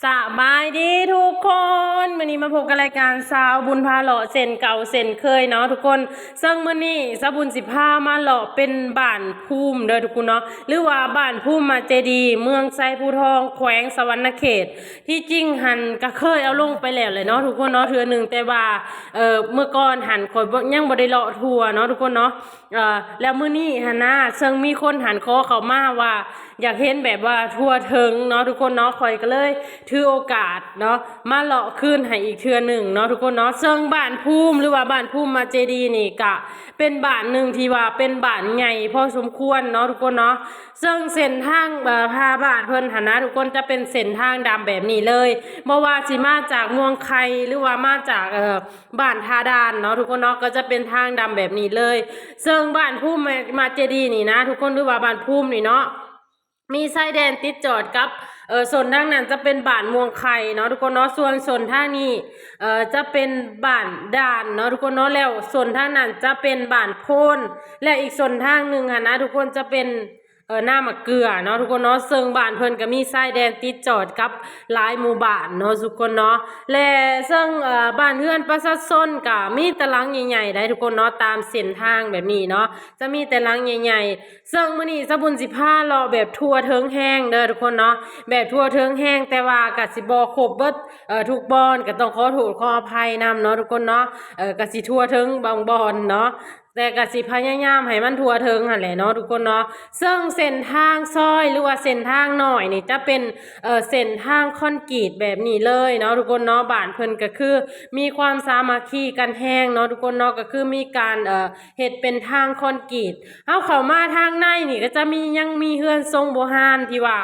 ສະບາຍດີທຸກຄົນ, ມື້ນີ້ມາພົບກັບລາຍການສາວບຸນພາເລາະເຊັ່ນເກົ່າເຊັ່ນເຄີຍເນາະທຸກຄົນ. ເຊິ່ງມື້ນີ້ສາວບຸນຊິພາມາເລາະເປັນບ້ານພູມເດີທຸກຄົນເນາະ ຫຼືວ່າບ້ານພູມມະເຈດີ ເມືອງໄຊພູທອງ ແຂວງສະຫວັນນະເຂດ. ທີ່ຈິງຫັ້ນກະເຄີຍເອົາລົງໄປແລ້ວແຫຼະເນາະທຸກຄົນເນາະ ເທື່ອໜຶ່ງ, ແຕ່ວ່າ ເອີ ເມື່ອກ່ອນຫັ້ນຂ້ອຍບໍ່ ຍັງບໍ່ໄດ້ເລາະທົ່ວເນາະທຸກຄົນເນາະ. ເອີ ແລ້ວມື້ນີ້ຫັ້ນນະ ເຊິ່ງມີຄົນຫັ້ນຂໍເຂົ້າມາວ່າ ຢາກເຫັນແບບວ່າທົ່ວເຖິງເນາະທຸກຄົນເນາະ, ຂ້ອຍກໍເລີຍຖືໂອກາດເນາະ ມາເລາະຄືນໃຫ້ອີກເທື່ອໜຶ່ງເນາະທຸກຄົນເນາະ. ເຊິ່ງບ້ານພູມ ຫຼືວ່າບ້ານພູມມະເຈດີນີ້ ກະເປັນບ້ານໜຶ່ງທີ່ວ່າເປັນບ້ານໃຫຍ່ພໍສົມຄວນເນາະທຸກຄົນເນາະ. ເຊິ່ງເສັ້ນທາງ ເອີ ພາບ້ານເພິ່ນຫັ້ນນະທຸກຄົນ ຈະເປັນເສັ້ນທາງດຳແບບນີ້ເລີຍ, ບໍ່ວ່າຊິມາຈາກມ່ວງໄຄ ຫຼືວ່າມາຈາກ ເອີ ບ້ານທ່າດ່ານເນາະທຸກຄົນເນາະ ກໍຈະເປັນທາງດຳແບບນີ້ເລີຍ. ເຊິ່ງບ້ານພູມມະ ມະເຈດີນີ້ນະທຸກຄົນ ຫຼືວ່າບ້ານພູມນີ້ເນາະ ມີຊາຍແດນຕິດຈອດກັບ ເອີ ໂຊນທາງນັ້ນຈະເປັນບ້ານມ່ວງໄຄເນາະທຸກຄົນເນາະ, ສ່ວນໂຊນທາງນີ້ ເອີ ຈະເປັນບ້ານດ່ານເນາະທຸກຄົນເນາະ, ແລ້ວໂຊນທາງນັ້ນຈະເປັນບ້ານໂພນ ແລະ ອີກໂຊນທາງໜຶ່ງຫັ້ນນະທຸກຄົນ ຈະເປັນ ເອີ ນາໝາກເກືອເນາະທຸກຄົນເນາະ. ເຊິ່ງບ້ານເພິ່ນກໍມີຊາຍແດນຕິດຈອດກັບຫຼາຍໝູ່ບ້ານເນາະທຸກຄົນເນາະ ແລະ ເຊິ່ງ ເອີ ບ້ານເຮືອນປະຊາຊົນກໍມີແຕ່ຫຼັງໃຫຍ່ໆໄດ໋ທຸກຄົນເນາະ, ຕາມເສັ້ນທາງແບບນີ້ເນາະ ຈະມີແຕ່ຫຼັງໃຫຍ່ໆ. ເຊິ່ງມື້ນີ້ສາວບຸນຊິພາເລາະແບບທົ່ວເຖິງແຮງເດີທຸກຄົນເນາະ, ແບບທົ່ວເຖິງແຮງ ແຕ່ວ່າກໍຊິບໍ່ຄົບເບິດ ເອີ ທຸກບ່ອນ, ກໍຕ້ອງຂໍໂທດຂໍອະໄພນຳເນາະທຸກຄົນເນາະ. ເອີ ກໍຊິທົ່ວເຖິງບາງບ່ອນເນາະ ແຕ່ກໍຊິພະຍາຍາມໃຫ້ມັນທົ່ວເຖິງຫັ້ນແຫຼະເນາະທຸກຄົນເນາະ. ເຊິ່ງເສັ້ນທາງຊອຍ ຫຼືວ່າເສັ້ນທາງນ້ອຍນີ້ຈະເປັນ ເອີ ເສັ້ນທາງຄອນກຣີດແບບນີ້ເລີຍເນາະທຸກຄົນເນາະ. ບ້ານເພິ່ນກໍຄືມີຄວາມສາມັກຄີກັນແຮງເນາະທຸກຄົນເນາະ, ກໍຄືມີການ ເອີ ເຮັດເປັນທາງຄອນກຣີດ. ເຮົາເຂົ້າມາທາງໃນນີ້ກໍຈະມີ ຍັງມີເຮືອນຊົງບູຮານທີ່ວ່າ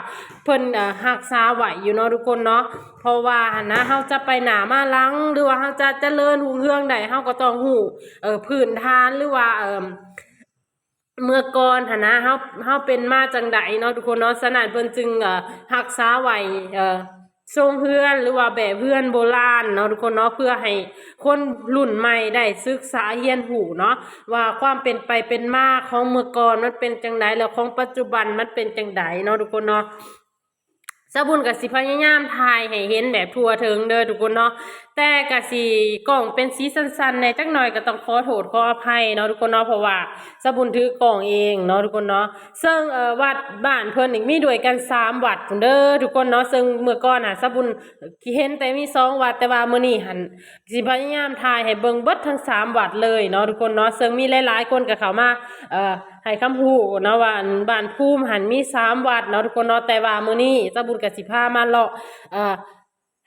ເພິ່ນ ເອີ ຮັກສາໄວ້ຢູ່ເນາະທຸກຄົນເນາະ. ເພາະວ່າຫັ້ນນະ ເຮົາຈະໄປໜ້າມາຫຼັງ ຫຼືວ່າເຮົາຈະຈະເລີນຮຸ່ງເຮືອງໄດ້ ເຮົາກໍຕ້ອງຮູ້ ເອີ ພື້ນຖານ ຫຼືວ່າ ເອີ ເມື່ອກ່ອນຫັ້ນນະ ເຮົາ ເຮົາເປັນມາຈັ່ງໃດເນາະທຸກຄົນເນາະ. ສະນັ້ນເພິ່ນຈຶ່ງ ເອີ ຮັກສາໄວ້ ເອີ ຊົງເຮືອນ ຫຼືວ່າແບບເຮືອນໂບລານເນາະທຸກຄົນເນາະ, ເພື່ອໃຫ້ຄົນລຸ້ນໃໝ່ໄດ້ສຶກສາຮຽນຮູ້ເນາະ ວ່າຄວາມເປັນໄປເປັນມາຂອງເມື່ອກ່ອນມັນເປັນຈັ່ງໃດ ແລ້ວຂອງປັດຈຸບັນມັນເປັນຈັ່ງໃດເນາະທຸກຄົນເນາະ. ສາວບຸນກໍຊິພະຍາຍາມຖ່າຍໃຫ້ເຫັນແບບທົ່ວເຖິງເດີທຸກຄົນເນາະ, ແຕ່ກໍຊິກ້ອງເປັນສີສັ້ນໆແດ່ຈັກໜ່ອຍ ກໍຕ້ອງຂໍໂທດຂໍອະໄພເນາະທຸກຄົນເນາະ, ເພາະວ່າສາວບຸນຖືກ້ອງເອງເນາະທຸກຄົນເນາະ. ເຊິ່ງ ເອີ ວັດບ້ານເພິ່ນນີ້ມີດ້ວຍກັນສາມວັດພຸ້ນເດີທຸກຄົນເນາະ, ເຊິ່ງເມື່ອກ່ອນນະ ສາວບຸນເຫັນແຕ່ມີສອງວັດ, ແຕ່ວ່າມື້ນີ້ຫັ້ນ ຊິພະຍາຍາມຖ່າຍໃຫ້ເບິ່ງເບິດທັງສາມວັດເລີຍເນາະທຸກຄົນເນາະ. ເຊິ່ງມີຫຼາຍໆຄົນກໍເຂົ້າມາ ເອີ ໃຫ້ຄຳຮູ້ເນາະວ່າ ອັນ ບ້ານພູມຫັ້ນມີສາມວັດເນາະທຸກຄົນເນາະ, ແຕ່ວ່າມື້ນີ້ສາວບຸນກໍຊິພາມາເລາະ ເອີ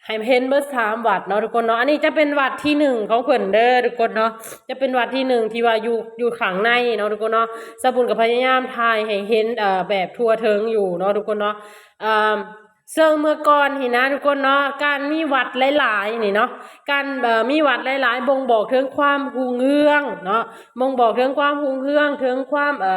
ໃຫ້ເຫັນເບິດສາມວັດເນາະທຸກຄົນເນາະ. ອັນນີ້ຈະເປັນວັດທີໜຶ່ງຂອງເພິ່ນເດີທຸກຄົນເນາະ, ຈະເປັນວັດທີໜຶ່ງທີ່ວ່າຢູ່ ຢູ່ຂ້າງໃນເນາະທຸກຄົນເນາະ. ສາວບຸນກໍພະຍາຍາມຖ່າຍໃຫ້ເຫັນ ເອີ ແບບທົ່ວເຖິງຢູ່ເນາະທຸກຄົນເນາະ. ເອີ ເຊິ່ງເມື່ອກ່ອນນີ້ນະທຸກຄົນເນາະ ການມີວັດຫຼາຍໆນີ້ເນາະ ການ ເອີ ມີວັດຫຼາຍໆບົ່ງບອກເຖິງຄວາມຮຸ່ງເຮືອງເນາະ, ບົ່ງບອກເຖິງຄວາມຮຸ່ງເຮືອງ ເຖິງຄວາມ ເອີ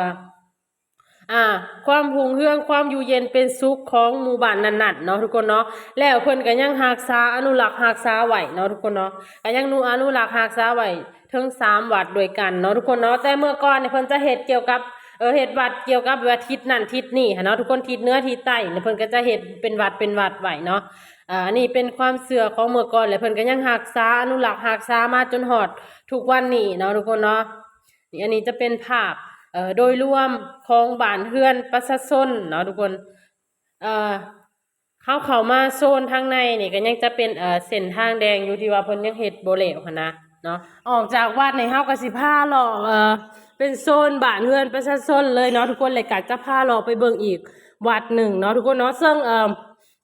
ອ່າ ຄວາມຮຸ່ງເຮືອງ ຄວາມຢູ່ເຢັນເປັນສຸກຂອງໝູ່ບ້ານນັ້ນໆເນາະທຸກຄົນເນາະ. ແລ້ວເພິ່ນກໍຍັງຮັກສາ ອະນຸລັກຮັກສາໄວ້ເນາະທຸກຄົນເນາະ, ກໍຍັງ ອະນຸລັກຮັກສາໄວ້ ເຖິງສາມວັດດ້ວຍກັນເນາະທຸກຄົນເນາະ. ແຕ່ເມື່ອກ່ອນນີ້ເພິ່ນຈະເຮັດກ່ຽວກັບ ເອີ ເຮັດວັດກ່ຽວກັບວ່າທິດນັ້ນທິດນີ້ຫັ້ນເນາະທຸກຄົນ, ທິດເໜືອທິດໃຕ້ນີ້ເພິ່ນກໍຈະເຮັດເປັນວັດເປັນວັດໄວ້ເນາະ. ເອີ ອັນນີ້ເປັນຄວາມເຊື່ອຂອງເມື່ອກ່ອນ ແລະ ເພິ່ນກໍຍັງຮັກສາ ອະນຸລັກຮັກສາມາຈົນຮອດທຸກວັນນີ້ເນາະທຸກຄົນເນາະ. ນີ້ ອັນນີ້ຈະເປັນພາບ ເອີ ໂດຍລວມຂອງບ້ານເຮືອນປະຊາຊົນເນາະທຸກຄົນ. ເອີ ເຮົາເຂົ້າມາໂຊນທາງໃນນີ້ກໍຍັງຈະເປັນ ເອີ ເສັ້ນທາງແດງຢູ່ ທີ່ວ່າເພິ່ນຍັງເຮັດບໍ່ແລ້ວຫັ້ນນະເນາະ. ອອກຈາກວັດນີ້ເຮົາກໍຊິພາເລາະ ເອີ ເປັນໂຊນບ້ານເຮືອນປະຊາຊົນເລີຍເນາະທຸກຄົນ, ແລ້ວກໍຈະພາເລາະໄປເບິ່ງອີກວັດໜຶ່ງເນາະທຸກຄົນເນາະ. ເຊິ່ງ ເອີ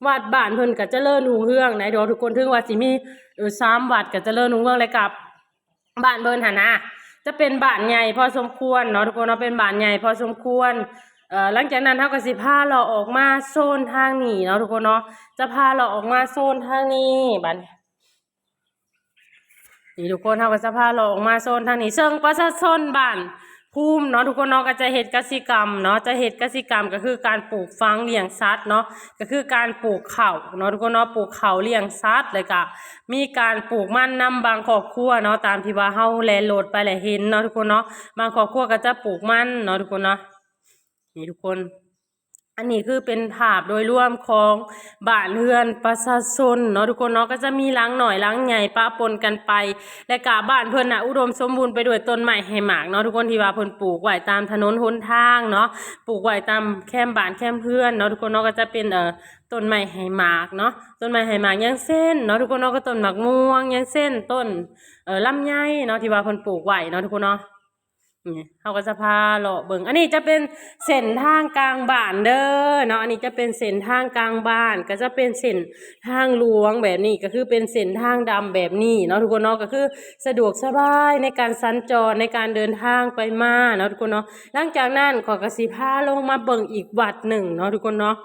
ວັດບ້ານເພິ່ນກໍຈະເລີນຮຸ່ງເຮືອງໄດ໋ເນາະທຸກຄົນ, ເຖິງວ່າຊິມີ ເອີ ສາມວັດກໍຈະເລີນຮຸ່ງເຮືອງ ແລ້ວກໍ ບ້ານເພິ່ນຫັ້ນນະ ຈະເປັນບ້ານໃຫຍ່ພໍສົມຄວນເນາະທຸກຄົນເນາະ, ເປັນບ້ານໃຫຍ່ພໍສົມຄວນ. ເອີ ຫຼັງຈາກນັ້ນເຮົາກໍຊິພາເລາະອອກມາໂຊນທາງນີ້ເນາະທຸກຄົນເນາະ, ຈະພາເລາະອອກມາໂຊນທາງນີ້. ບັດນີ້ທຸກຄົນ ເຮົາກໍຈະພາເລາະອອກມາໂຊນທາງນີ້ ເຊິ່ງປະຊາຊົນບ້ານ ພູມເນາະທຸກຄົນເນາະ ກໍຈະເຮັດກະສິກຳເນາະ, ຈະເຮັດກະສິກຳກໍຄືການປູກຝັງລ້ຽງສັດເນາະ, ກໍຄືການປູກເຂົ້າເນາະທຸກຄົນເນາະ, ປູກເຂົ້າລ້ຽງສັດ ແລ້ວກະມີການປູກມັນນຳບາງຄອບຄົວເນາະ, ຕາມທີ່ວ່າເຮົາແລ່ນລົດໄປແລ້ວເຫັນເນາະທຸກຄົນເນາະ, ບາງຄອບຄົວກໍຈະປູກມັນເນາະທຸກຄົນເນາະ. ນີ້ທຸກຄົນ ອັນນີ້ຄືເປັນພາບໂດຍລວມຂອງບ້ານເຮືອນປະຊາຊົນເນາະທຸກຄົນເນາະ ກໍຈະມີຫຼັງນ້ອຍຫຼັງໃຫຍ່ປະປົນກັນໄປ ແລະກະບ້ານເພິ່ນນະອຸດົມສົມບູນໄປດ້ວຍຕົ້ນໄມ້ໃຫ້ໝາກເນາະທຸກຄົນ ທີ່ວ່າເພິ່ນປູກໄວ້ຕາມຖະໜົນຫົນທາງເນາະ ປູກໄວ້ຕາມແຄມບ້ານແຄມເຮືອນເນາະທຸກຄົນເນາະ ກໍຈະເປັນ ເອີ ຕົ້ນໄມ້ໃຫ້ໝາກເນາະ ຕົ້ນໄມ້ໃຫ້ໝາກ ຢ່າງເຊັ່ນເນາະທຸກຄົນເນາະ ກໍຕົ້ນໝາກມ່ວງ ຢ່າງເຊັ່ນຕົ້ນ ເອີ ລຳໄຍເນາະ ທີ່ວ່າເພິ່ນປູກໄວ້ເນາະທຸກຄົນເນາະ. ນີ້ເຮົາກໍຈະພາເລາະເບິ່ງ ອັນນີ້ຈະເປັນເສັ້ນທາງກາງບ້ານເດີເນາະ ອັນນີ້ຈະເປັນເສັ້ນທາງກາງບ້ານ ກໍຈະເປັນເສັ້ນທາງຫຼວງແບບນີ້ ກໍຄືເປັນເສັ້ນທາງດຳແບບນີ້ເນາະທຸກຄົນເນາະ ກໍຄືສະດວກສະບາຍໃນການສັນຈອນ ໃນການເດີນທາງໄປມາເນາະທຸກຄົນເນາະ. ຫຼັງຈາກນັ້ນຂ້ອຍກໍຊິພາລົງມາເບິ່ງອີກວັດໜຶ່ງເນາະທຸກຄົນເນາະ.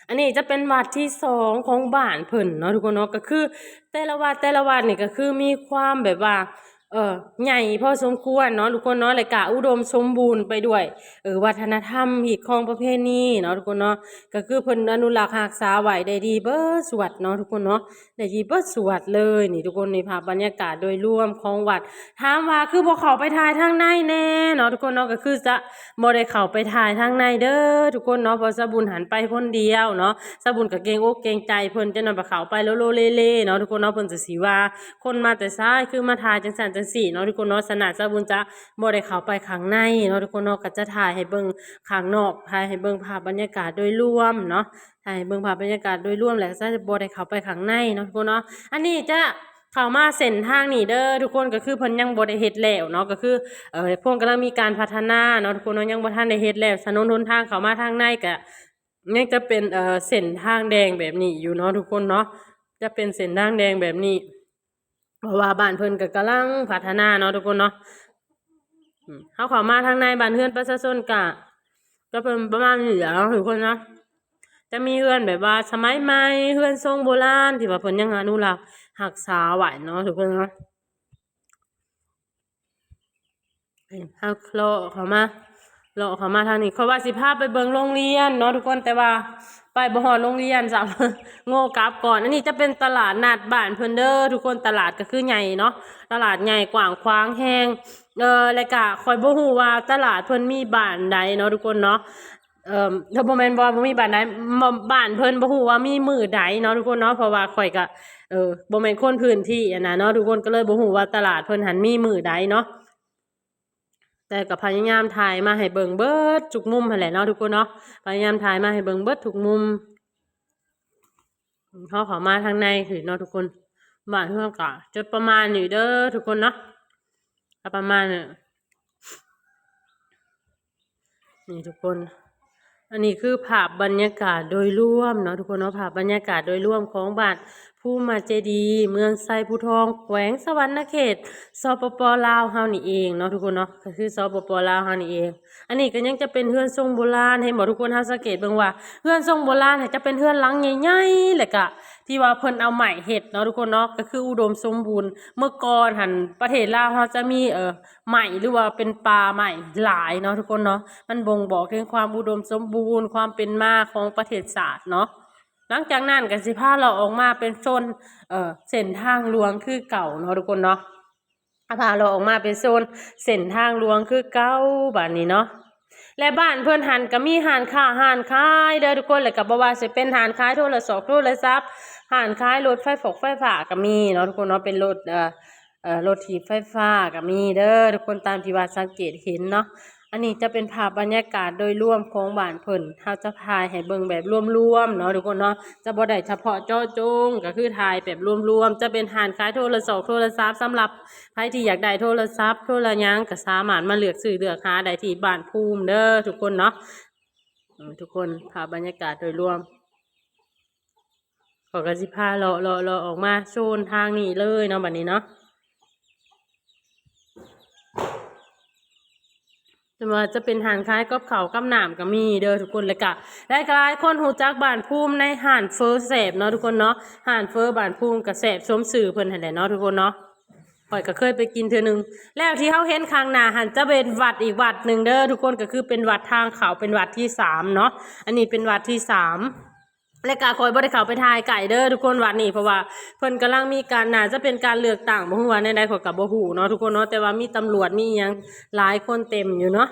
ອັນນີ້ຈະເປັນວັດທີສອງຂອງບ້ານເພິ່ນເນາະທຸກຄົນເນາະ ກໍຄືແຕ່ລະວັດ ແຕ່ລະວັດນີ້ກໍຄືມີຄວາມແບບວ່າ ເອີ ໃຫຍ່ພໍສົມຄວນເນາະທຸກຄົນເນາະ ແລະກະອຸດົມສົມບູນໄປດ້ວຍ ເອີ ວັດທະນະທຳ ຮີດຄອງປະເພນີເນາະທຸກຄົນເນາະ ກໍຄືເພິ່ນອະນຸລັກຮັກສາໄວ້ໄດ້ດີເບິດສູ່ວັດເນາະທຸກຄົນເນາະ ໄດ້ດີເບິດສູ່ວັດເລີຍ. ນີ້ທຸກຄົນ ນີ້ພາບບັນຍາກາດໂດຍລວມຂອງວັດ ຖາມວ່າຄືບໍ່ເຂົ້າໄປຖ່າຍທາງໃນແດ່ເນາະທຸກຄົນເນາະ ກໍຄືຈະບໍ່ໄດ້ເຂົ້າໄປຖ່າຍທາງໃນເດີທຸກຄົນເນາະ ເພາະສາວບຸນຫັ້ນໄປຄົນດຽວເນາະ ສາວບຸນກໍເກງອົກເກງໃຈເພິ່ນ ຈັກໜ່ອຍໄປເຂົ້າໄປໂລເລເນາະທຸກຄົນເນາະ ເພິ່ນຈະຊິວ່າຄົນມາແຕ່ໃສ ຄືມາຖ່າຍຈັ່ງຊັ້ນຈັ່ງຊີ້ເນາະທຸກຄົນເນາະ. ສະນັ້ນສາວບຸນຈະບໍ່ໄດ້ເຂົ້າໄປຂ້າງໃນເນາະທຸກຄົນເນາະ ກໍຈະຖ່າຍໃຫ້ເບິ່ງຂ້າງນອກ ຖ່າຍໃຫ້ເບິ່ງພາບບັນຍາກາດໂດຍລວມເນາະ ຖ່າຍໃຫ້ເບິ່ງພາບບັນຍາກາດໂດຍລວມ ແລ້ວກໍຈະບໍ່ໄດ້ເຂົ້າໄປຂ້າງໃນເນາະທຸກຄົນເນາະ. ອັນນີ້ຈະ ເຂົ້າມາເສັ້ນທາງນີ້ເດີທຸກຄົນ ກໍຄືເພິ່ນຍັງບໍ່ໄດ້ເຮັດແລ້ວເນາະ ກໍຄື ເອີ ພວກກຳລັງມີການພັດທະນາເນາະທຸກຄົນເນາະ ຍັງບໍ່ທັນໄດ້ເຮັດແລ້ວ. ຖະໜົນຫົນທາງເຂົ້າມາທາງໃນກໍຍັງຈະເປັນ ເອີ ເສັ້ນທາງແດງແບບນີ້ຢູ່ເນາະທຸກຄົນເນາະ ຈະເປັນເສັ້ນທາງແດງແບບນີ້ ເພາະວ່າບ້ານເພິ່ນກໍກຳລັງພັດທະນາເນາະທຸກຄົນເນາະ. ອືມ ເຮົາເຂົ້າມາທາງໃນບ້ານເຮືອນປະຊາຊົນກະ ກໍເປັນປະມານນີ້ແຫຼະເນາະທຸກຄົນເນາະ ຈະມີເຮືອນແບບວ່າສະໄໝໃໝ່ ເຮືອນຊົງໂບລານ ທີ່ວ່າເພິ່ນຍັງອະນຸລັກຮັກສາໄວ້ເນາະທຸກຄົນເນາະ. ເຮົາເລາະເຂົ້າມາ ເລາະເຂົ້າມາທາງນີ້ ເພາະວ່າຊິພາໄປເບິ່ງໂຮງຮຽນເນາະທຸກຄົນ ແຕ່ວ່າໄປບໍ່ຮອດໂຮງຮຽນຊ້ຳ ໂງ່ກັບກ່ອນ. ອັນນີ້ຈະເປັນຕະຫຼາດນັດບ້ານເພິ່ນເດີທຸກຄົນ ຕະຫຼາດກໍຄືໃຫຍ່ເນາະ ຕະຫຼາດໃຫຍ່ກວ້າງຂວາງແຮງ ເອີ ແລະກະຂ້ອຍບໍ່ຮູ້ວ່າຕະຫຼາດເພິ່ນມີບ້ານໃດເນາະທຸກຄົນເນາະ ເອີ ບໍ່ແມ່ນວ່າບໍ່ມີບ້ານໃດ ບ້ານເພິ່ນບໍ່ຮູ້ວ່າມີມື້ໃດເນາະທຸກຄົນເນາະ ເພາະວ່າຂ້ອຍກະ ເອີ ບໍ່ແມ່ນຄົນພື້ນທີ່ຫັ້ນນະເນາະທຸກຄົນ ກໍເລີຍບໍ່ຮູ້ວ່າຕະຫຼາດເພິ່ນຫັ້ນມີມື້ໃດເນາະ. ແຕ່ກໍພະຍາຍາມຖ່າຍມາໃຫ້ເບິ່ງເບິດທຸກມຸມຫັ້ນແຫຼະເນາະທຸກຄົນເນາະ ພະຍາຍາມຖ່າຍມາໃຫ້ເບິ່ງເບິດທຸກມຸມ. ເຮົາເຂົ້າມາທາງໃນພີ້ເນາະທຸກຄົນ ບ້ານເຮົາກໍຈະປະມານນີ້ເດີທຸກຄົນເນາະ ກໍປະມານນີ້ ນີ້ທຸກຄົນ ອັນນີ້ຄືພາບບັນຍາກາດໂດຍລວມເນາະທຸກຄົນເນາະ ພາບບັນຍາກາດໂດຍລວມຂອງບ້ານພູມມະເຈດີ ເມືອງໄຊພູທອງ ແຂວງສະຫວັນນະເຂດ ສປປ ລາວເຮົານີ້ເອງເນາະທຸກຄົນເນາະ ກໍຄື ສປປ ລາວເຮົານີ້ເອງ. ອັນນີ້ກໍຍັງຈະເປັນເຮືອນຊົງໂບລານ ເຫັນບໍ່ທຸກຄົນ ເຮົາສັງເກດເບິ່ງວ່າເຮືອນຊົງໂບລານຈະເປັນເຮືອນຫຼັງໃຫຍ່ໆ ແລ້ວກະທີ່ວ່າເພິ່ນເອົາໄມ້ເຮັດເນາະທຸກຄົນເນາະ ກໍຄືອຸດົມສົມບູນ. ເມື່ອກ່ອນຫັ້ນປະເທດລາວເຮົາຈະມີ ເອີ ໄມ້ ຫຼືວ່າເປັນປ່າໄມ້ຫຼາຍເນາະທຸກຄົນເນາະ ມັນບົ່ງບອກເຖິງຄວາມອຸດົມສົມບູນ ຄວາມເປັນມາຂອງປະເທດຊາດເນາະ. ຫຼັງຈາກນັ້ນກໍຊິພາເລາະອອກມາເປັນໂຊນ ເອີ ເສັ້ນທາງຫຼວງຄືເກົ່າເນາະທຸກຄົນເນາະ ພາເລາະອອກມາເປັນໂຊນເສັ້ນທາງຫຼວງຄືເກົ່າບາດນີ້ເນາະ. ແລະບ້ານເພິ່ນຫັ້ນກໍມີຮ້ານຄ້າຮ້ານຂາຍເດີທຸກຄົນ ແລ້ວກໍບໍ່ວ່າຊິເປັນຮ້ານຂາຍໂທລະສອກໂທລະສັບ ຮ້ານຂາຍລົດໄຟຟອກໄຟຟ້າກໍມີເນາະທຸກຄົນເນາະ ເປັນລົດ ເອີ ເອີ ລົດຖີບໄຟຟ້າກໍມີເດີທຸກຄົນ ຕາມທີ່ວ່າສັງເກດເຫັນເນາະ. ອັນນີ້ຈະເປັນພາບບັນຍາກາດໂດຍລວມຂອງບ້ານເພິ່ນ ເຮົາຈະຖ່າຍໃຫ້ເບິ່ງແບບລວມໆເນາະທຸກຄົນເນາະ ຈະບໍ່ໄດ້ສະເພາະເຈາະຈົງ ກໍຄືຖ່າຍແບບລວມໆ ຈະເປັນຮ້ານຂາຍໂທລະສອກໂທລະສັບ ສຳລັບໃຜທີ່ຢາກໄດ້ໂທລະສັບໂທລະຫຍັງ ກໍສາມາດມາເລືອກຊື້ເລືອກຫາໄດ້ທີ່ບ້ານພູມເດີທຸກຄົນເນາະ. ເອີ ທຸກຄົນ ພາບບັນຍາກາດໂດຍລວມ ຂ້ອຍກໍຊິພາເລາະ ເລາະ ເລາະອອກມາໂຊນທາງນີ້ເລີຍເນາະ ບັດນີ້ເນາະ ແຕ່ວ່າຈະເປັນຮ້ານຂາຍກັບເຂົ້າກັບນ້ຳກໍມີເດີທຸກຄົນ ແລ້ວກໍຫຼາຍໆຄົນຮູ້ຈັກບ້ານພູມໃນຮ້ານເຝີແຊບເນາະທຸກຄົນເນາະ ຮ້ານເຝີບ້ານພູມກໍແຊບສົມຊື່ເພິ່ນຫັ້ນແຫຼະເນາະທຸກຄົນເນາະ. ຂ້ອຍກໍເຄີຍໄປກິນເທື່ອໜຶ່ງ ແລ້ວທີ່ເຮົາເຫັນຂ້າງໜ້າຫັ້ນຈະເປັນວັດອີກວັດໜຶ່ງເດີທຸກຄົນ ກໍຄືເປັນວັດທາງເຂົ້າ ເປັນວັດທີສາມເນາະ ອັນນີ້ເປັນວັດທີສາມ ແລະກະຂ້ອຍບໍ່ໄດ້ເຂົ້າໄປຖ່າຍໃກ້ເດີທຸກຄົນວັດນີ້ ເພາະວ່າເພິ່ນກຳລັງມີການ ໜ້າຈະເປັນການເລືອກຕັ້ງ ບໍ່ຮູ້ວ່າແນວໃດ ຂ້ອຍກະບໍ່ຮູ້ເນາະທຸກຄົນເນາະ ແຕ່ວ່າມີຕຳຫຼວດມີອີ່ຫຍັງຫຼາຍຄົນເຕັມຢູ່ເນາະ.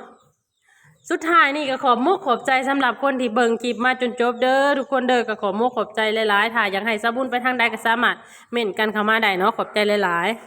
ສຸດທ້າຍນີ້ກໍຂອບມຸກຂອບໃຈສຳລັບຄົນທີ່ເບິ່ງຄລິບມາຈົນຈົບເດີທຸກຄົນເດີ ກໍຂອບມຸກຂອບໃຈຫຼາຍໆ ຖ້າຢາກໃຫ້ສາວບຸນໄປທາງໃດກໍສາມາດເມັ້ນກັນເຂົ້າມາໄດ້ເນາະ ຂອບໃຈຫຼາຍໆ.